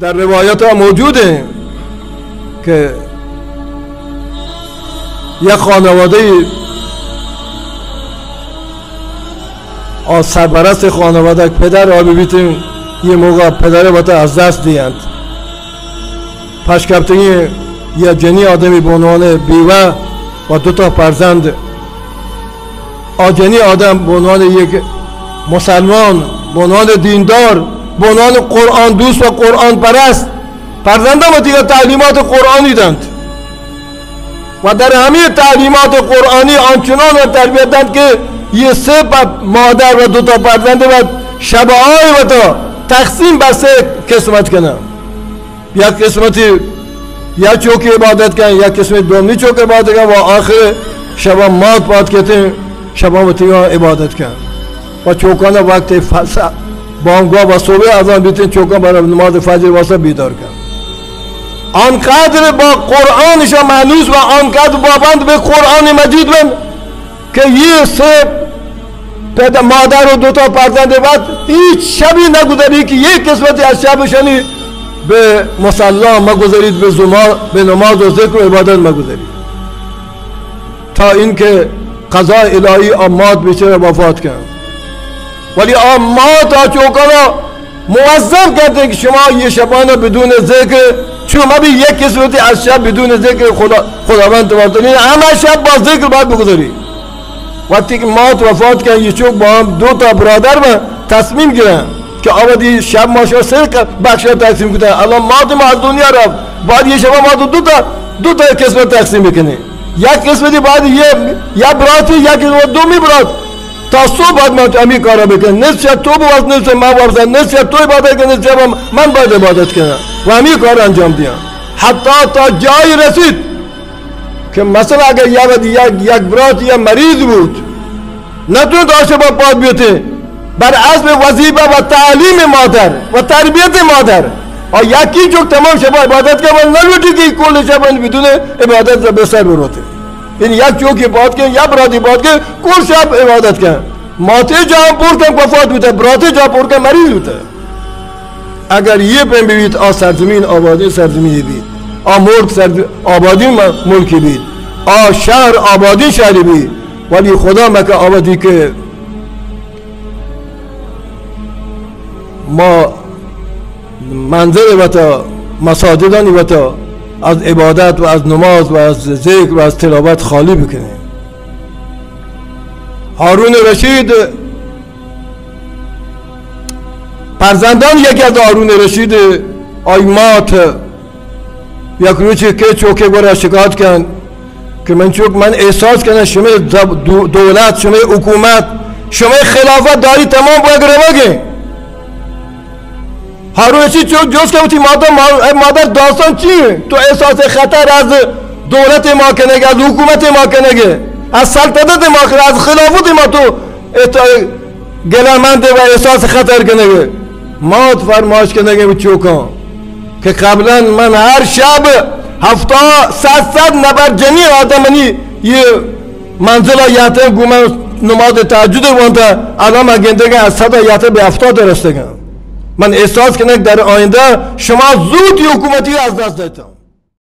در روایت ها موجود ہیں کہ یک خانوادہ اور سرپرست خانوادہ پدر آ بیتیں، یہ موقع پدر وتا از دست دیانت۔ پشکپتگیں یا جنی آدمی به عنوان بیوه و دو تا فرزند، آ جنی آدم به عنوان یک مسلمان، به عنوان دیندار، به عنوان قرآن دوست و قرآن پرست، فرزندان وتی تعلیمات قرآنی دنت و در همه تعلیمات قرآنی آنچنان تربیت دنت که یہ سه پ-، مادر و دو تا فرزند و شب آئی وتا تقسیم بر سه قسمت کنن۔ یک قسمتی یک چوکی عبادت کن، یک قسمتی دومی چوک عبادت کن و آخر شبا مات پات کتیں، شبا وتی عبادت کن و چوکانا وقت فس-، بانگا و صبح اذان بیتیں، چوکان برای نماز فجر واسطه بیدار کن۔ آنقدر با قرآنشان مأنوس و آنقدر پابند به قرآن مجید بن که یہ سه پد-، مادر و دو تا فرزند بعد هیچ شبی نگذری که یک قسمتی از شبشانی به مصلا مگذرید، به زما-، به نماز و ذکر و عبادت مگذرید، تا اینکه قضای الهی آ مات بیچاره وفات کن۔ ولی آ مات آ چوکانا موظف کرتے کہ شما یہ شبانا بدون ذکر، چون مبی یک قسمتی از شب بدون ذکر خدا، خداوند تبارک و تعالی، ہمہ شب با ذکر باید بگذری۔ وقتی کہ مات وفات کن، یہ چوک با ہم دو تا برادر با تصمیم گرن کہ آ وتی شب ما شما سه بخشا تقسیم کتن۔ الان مات ما از دنیا رفت، بعد یہ شب ما تو دو تا، دو تا قسمت تقسیم بکنیں۔ یک قسمتی بعد یہ، یا براتی، یا قسمت دومی برات۔ تا صبح باید من ہمیں کارا بکن۔ نصف شب تو بوز، نصف شب من بوز، نصف شب تو عبادت کن، نصف شب من باید عبادت کنم و ہمیں کار انجام دیاں۔ حتی تا جایی رسید کہ مثلا اگر یک، یک، یک برات یا مریض بود، نتونت آ شبا پاد بیتے، بر حسب وظیفہ و تعلیم مادر و تربیت مادر، آ یکی چوک تمام شبا عبادت کن و نلوٹی کہ کل شب بدون عبادت بسر بروتے۔ یعنی یک چوکی پاد کن، یک براتی پاد کن، کل شب عبادت کن۔ ماتے جان پر کن وفات بوتا، براتے جان پر کن مریض بوتا۔ اگر یہ پیم بیت، آ سرزمین آبادی سرزمین بیت، آ ملک سرز-، آبادی م-، ملکی بیت، آ شہر آبادی شہری بیت، ولی خدا مکہ آبادی کہ ما منزل وتا، مساجدانی وتا از عبادت و از نماز و از ذکر و از تلاوت خالی بکنیں۔ ہارون رشید، فرزندان یکی از ہارون رشید، آئی مات یک روچی کہ چوکے گورا شکایت کن کہ من چوک، من احساس کنم شمئے دب-، دو-، دولت، شمئے حکومت، شمئے خلافت داری تمام بوگ روگیں۔ ہارون رشید چوک جست کہ وتی مادر، ما-، اے مادر داستان چی ہے؟ تو احساس خطر از دولت ما کنگے، از حکومت ما کنگے، از سلطنت ما کنگے، از خلافت ما تو احت-، گلہ مند و احساس خطر کنگے۔ مات فرمائش کنگے و چوکاں کہ قبلاً من ہر شب ہفتاد، صد، صد نفر جنی آدم منی یہ منزل یاتہ گوں من نماز تہجد وانتا، الان من گندگا از صد یاتہ بہ ہفتاد رستگا۔ من احساس کنگ در آئندہ شما زود یہ حکومتی از دست دیتا۔